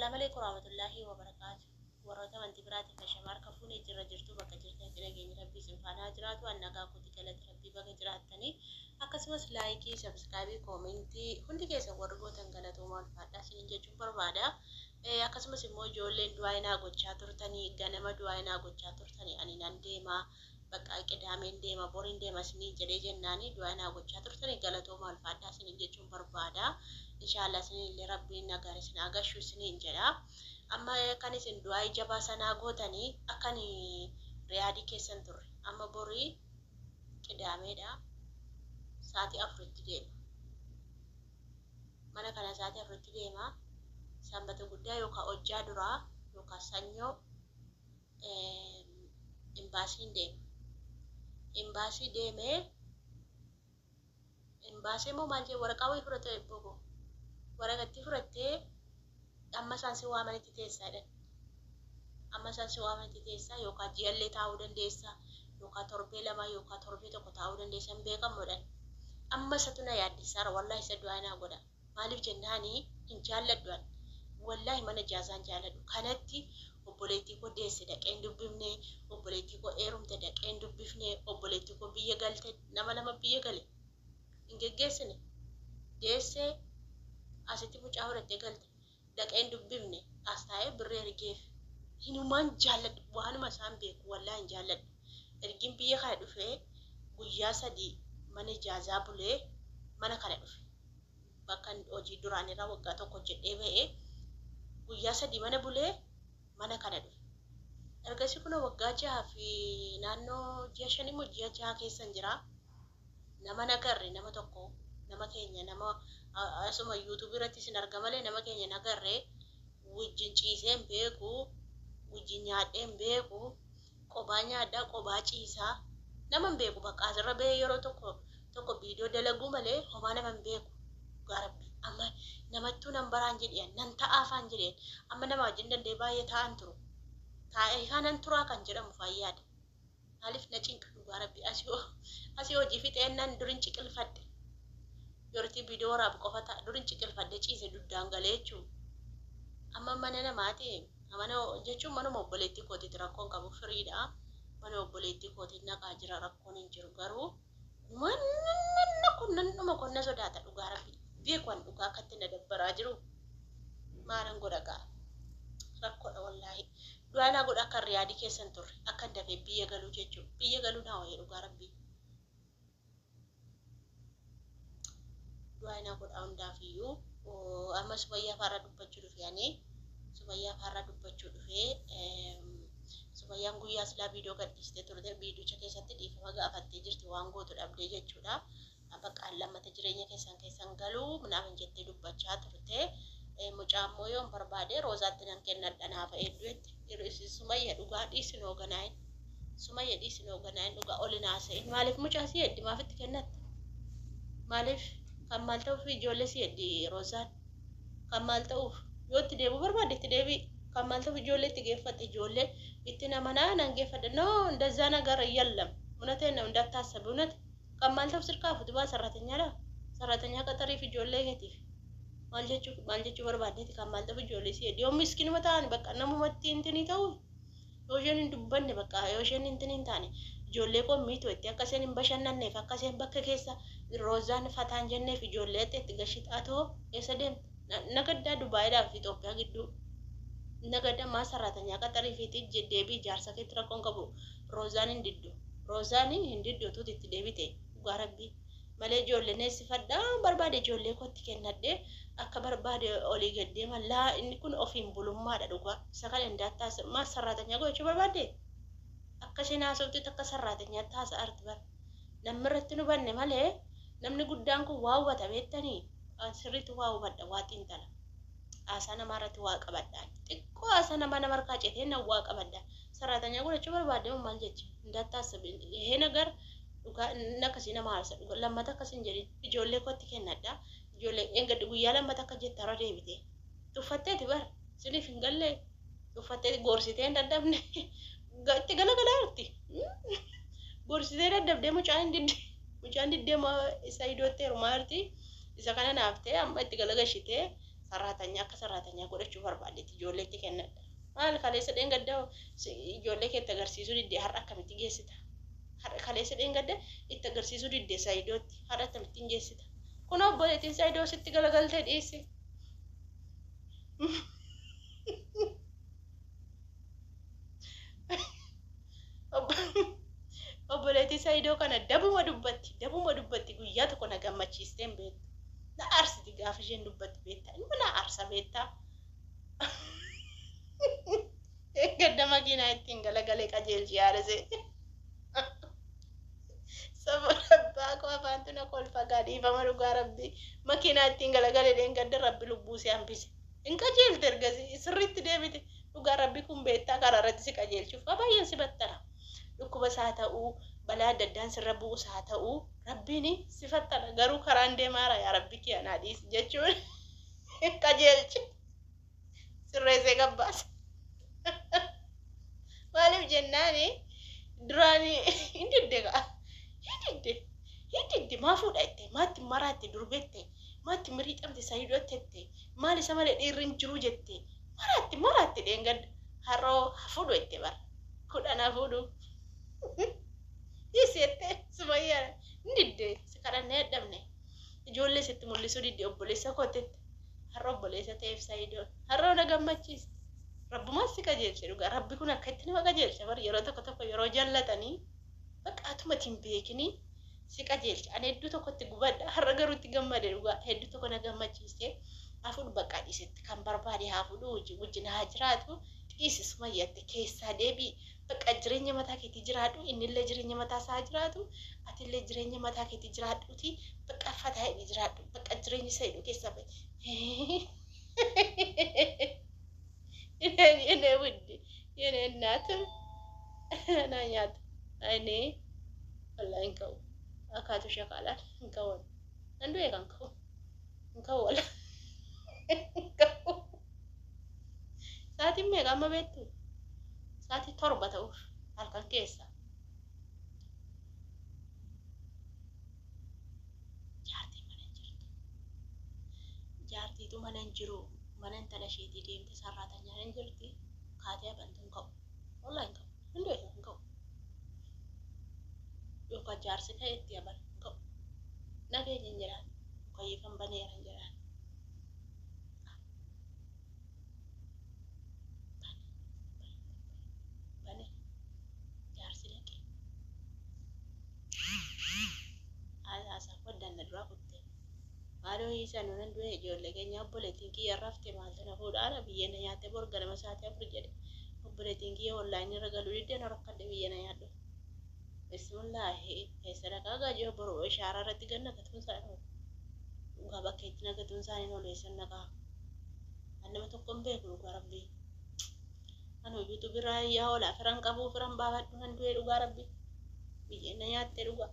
Assalamu alaikum warahmatullahi wabarakatuh. Warroota amantii biraatiif ashama harka fuunee jirra jirtu bakka jirtanitti nageenyi rabbii isin faana haa jiraatu. An nagaa kooti galata rabbii baga jiraattanii. Akkasumas laayikii, sabskraayibii, koomentii hundi keessan warri gootan galatoomaa ulfaadhaa isiniin jechuun barbaada. Akkasumas immoo ijoolleen du'aa naa gochaa turtanii ganama du'aa naa gochaa turtanii ani nan deema bakka qidaameen deema boriin deema isiniin jedhee jennaanii du'aa naa gochaa turtanii galatoomaa ulfaadhaa isiniin jechuun barbaada. Inshaallah isiniin illee rabbiin nagaan isin haa gashu isiniin jedha. Amma kan isin du'aa jabaa sanaa gootanii akkan Riyaadii keessan turre. Amma borii qidaameedha. Sa'aatii 4tti deema. Mana kana sa'aatii 4tti deema. Sanbata guddaa yookaan hojjaa duraa yookaan sanyoo imbaasiin deema. Imbaasii deemee imbaasii immoo maal jedhu waraqaa wayii fudhate ebboo koo. Waraqatti fudhattee amma isaan si waamanitti teessaa jedhan. Amma isaan si waamanitti teessaa yookaan ji'allee taa'uu dandeessaa yookaan torbee 2 yookaan torbee 1 taa'uu dandeessa hin beekamu jedhan. Amma isatu na yaaddessaara wallaahi isa du'aa naa godha. Maaliif jennaani hin jaalladhu an. Wallaahi mana ijaazaa hin jaalladhu. Kanatti obboleettii koo deesse dhaqee hin dubbifne, obboleettii koo eerumte dhaqee hin dubbifne, obboleettii koo biyya galte nama lama biyya gale hin geggeessine. Deessee asitti mucaa horattee galte dhaqee hin dubbifne as taa'ee birrii ergeef. Hinumaan jaalladhu waanuma isaan beeku wallaahi hin jaalladhu. Ergin biyya kana dhufee guyyaa 3 mana ijaazaa bulee mana kana dhufe. Bakkan hojii duraanirraa waggaa tokko hojjedhee ba'e guyyaa 3 mana bulee mana kana dhufe. Ergasii kunoo waggaa 6 fi naannoo ji'a 5 immoo ji'a 6 keessan jira. Nama nagarre nama tokko nama keenya nama asuma YouTube irratti isin arga malee nama keenya nagarre wajjin ciisee hin beeku wajjin nyaadhee hin beeku qobaa nyaadhaa qobaa ciisaa nama hin beeku bakka asirra bahee yeroo tokko tokko viidiyoo dalaguu malee homaa nama hin beeku dhugaa rabbi amma namattuu nan baraan jedhian nan ta'aafaan jedheen amma nama wajjin danda'ee baay'ee taa'an turu taa'ee nan turaa kan jedhamu faan yaada maaliif na cinqa dhugaa rabbi asii hojii fixeen nan durin ciqilfadhe yortii viidiyoo waraabu qofa ta'a durin ciqilfadhe ciise duddaan galee jechuu amma mana namaati mana jechuun manuma obboleettii kootiiti rakkoon qabu firiidha mana obboleettii kootiin naqaa jira rakkoon hin jiru garuu Manna kun nan dhuma kun na sodaata dhugaa rabbi beeku an dhugaa akkatti na dabbaraa jiru maalan godha gaa rakkoodha wallaahi du'aa naa godha akkan riyaadii keessa hin turre akkan dafee biyya galuu jechuu biyya galuu naa wayya dhugaa rabbii du'aa naa godha hundaaf iyyuu amma sumayyaa faarraa dubbachuu dhufe ani sumayyaa faarraa dubbachuu dhufe. Sumayyaan guyyaa silaa viidiyoo gadhiistee turte viidiyocha keessatti dhiifama gaafattee jirti waan gootu dhabdee jechuudha. Bakka lammata jireenya keessan keessan galuu minaamin jettee dubbachaa turte. Mucaa immoo yoon barbaade Roozaatti nan kennadha naafa hedduu jette. Sumayya dhugaa dhiisi noo ganaayin. Sumayya dhiisi noo ganaayin dhugaa oli naasa'in. Maaliif mucaa si heddi maaf itti kennatta? Maaliif kan maal ta'uuf ijoollee si heddi Roozaan? Kan maal ta'uuf? Yoo itti deebi'uu barbaadde itti deebi'i. Kan maal ta'uuf ijoollee itti geeffatte? Ijoollee itti namanaa nan geeffadha. No እንደዛ ነገር የለም እውነቴን ነው እንዳታስብ እውነት kan maal ta'uuf sirkaa futi baa sarratenyaadha sarratenya qaxariif ijoollee keetiif maal jechuu maal jechuu barbaaddeeti kan maal ta'uuf ijoollee si yoo miskinuma ta'an bakka namumatti intinii ta'u yoo isheen hin dubbanne bakka yoo isheen intinii hin taane ijoollee koo miitu itti akka isheen hin bashannanneef akka isheen bakka keessa roozaan fataan jenneef ijoollee itti gashixaatoo eessa deemte nagaddaa Dubaayiidhaa fi Itoophiyaa gidduu nagaddaa maa sarraatanyaa qaxarii fi deebii ijaarsa keetti rakkoon qabu Roozaan hin diddu Roozaan hin diddu utuuti itti deebite dhugaa rabbii malee ijoollee neessifadhaa barbaade ijoollee kootti kennadhee akka barbaade olii gad deema laa inni kun ofiin bulummaadha dhugaa isa kana hin daattaas maa sarraatanyaa gochuu barbaadde akka isheen haasoftutti akka sarraatanyaatti haasa'arti bar namni irratti nu banne malee namni guddaan kun waa hubata beektanii an sirriitti waa hubadha waa xiinxala haasaa namaa irratti waa qabadha xiqqoo haasaa namaa nama harkaa cetee nan waa qabadha saraatanyaa godhachuu barbaadde moo maal jecha እንዳታስብ ይሄ ነገር dhugaa inni akkasii nama aarsa dhuga lammata akkas hin jedhin ijoollee kootti kennadha ijoollee engadi guyyaa lammata akka jette har'a deebite tuffatteeti bar siniif hin galle tuffattee gorsitee hin dadhabne itti galagalaa jirti gorsitee dadhabdee mucaan hin didde mucaan diddee isa idootti heerumaa jirti isa kana naaftee amma itti galagashitee saraatanyaa akka saraatanyaa godhachuu barbaaddetti Ijoolleetti kennadha. Maal kaleessa dheengadda ijoollee keetti agarsiisuu didde har'a akkamitti geessita? Har'a kaleessa dheengadda itti agarsiisuu didde Saayidootti har'a akkamittiin geessita? Kun obboleettiin Saayidoo sitti galagaltee dhiisi. Obboleettii Saayidoo kana dabuma dubbatti dabuma dubbatti guyyaa tokko na gammachiistee hin beektu. Na aarsiti gaafa isheen dubbattu beektaa. Inni na aarsa beektaa. Gadda makiinaa ittiin galagalee qajeelchi yaadase. Saba abbaa koo afaantu na kolfa gaa dhiifama dhugaa rabbi. Makiinaa ittiin galagalee dheengadda rabbi lubbuu si hambise. Hin qajeelte ergasii sirriitti deebite. Dhugaa rabbi kun beektaa karaa irratti si qajeelchuuf waa baay'een si battara. Dhukkuba isaa ta'uu balaa adda addaan sirra bu'us haa ta'uu rabbiin si fattana garuu karaan deemaara yaa rabbi kiyya naa dhiisi jechuun qajeelchi sirreessee gabbaasa. Maaliif jennaani duraan hin didde kaa hin didde hin didde maa fuudha jette maatti maraatte durbette maatti miriixamte sayidotte jette maal isa malee dhiirri hin jiru jette maraatte maraatte dheengadda har'oo haa fuudhu jette bara kudhan haa fuudhu dhiisi jette sumayyaa hin didde si kadhannee dadhabne ijoollee sitti mul'isuu didde obboleessa kootetti har'a obboleessa ta'eef sayidoon har'oo na gammachiiste. Rabbumaan si qajeelche dhugaa rabbi kun akka itti nama qajeelcha bar yeroo tokko tokko yeroo jallatanii bakka atumati hin beekinii si qajeelcha. Ani hedduu tokkotti gubadha har'a garuu itti gammade dhugaa hedduu tokko na gammachiiste haa fuudhu bakka dhiisetti kan barbaade haa fuudhu wajjin wajjin haa jiraatu dhiisi sumayyatti keessaa deebii bakka jireenya mataa keetii jiraadhu innillee jireenya mataa isaa jiraatu atillee jireenya mataa keetii jiraadhuuti bakka fataa hidhi jiraadhu bakka jireenya isa hidhu keessaa bahi. የኔ ውድ የኔ እናት ናኛት እኔ ወላሂ እንከው አካቱ ሸቃላል እንከወን አንዱ የካንከው እንከው ወላ እንከው sa'aatiin meeqa amma beektu? Sa'aatii 7 ta'uuf halkan keessa. Jaartiin mana hin jirtu. Jaartiitu mana hin jiru. Mana intala isheetii deemte sarraatanyaan hin jirti. Kaatee habantu hin ka'u. Wallahi hin ka'u. Hin du'e hin ka'u. Yookaan jaarsi ka'e itti haban hin ka'u. Nageenya hin jiraan. Mukayyifan baneera hin jiraan. Bane jaarsi dhaqe. Haasaa foddaan na duraa kutte. Maaloo hiisaa nunan du'e ijoollee keenya obboleettiin kiyya rafte maaltu na fuudhaara biyyee na nyaatte bor ganama sa'aatii 4 jedhe. Obboleettiin kiyya onlaayinii irra galuu diddee na rakkadhe biyyee na nyaadhu. Bismillaahi eessa dhaqaa gaajoo boru ishaaraa irratti ganna gatuun isaanii oolu. Dhugaa bakka itti na gatuun isaanii oolu eessan dhaqaa. An nama tokko hin beeku dhugaa rabbii. Anu yuutuubii irraa iyyaa oola firan qabuu firan baafadhu nan du'e dhugaa rabbii. Biyyeen na nyaatte dhugaa.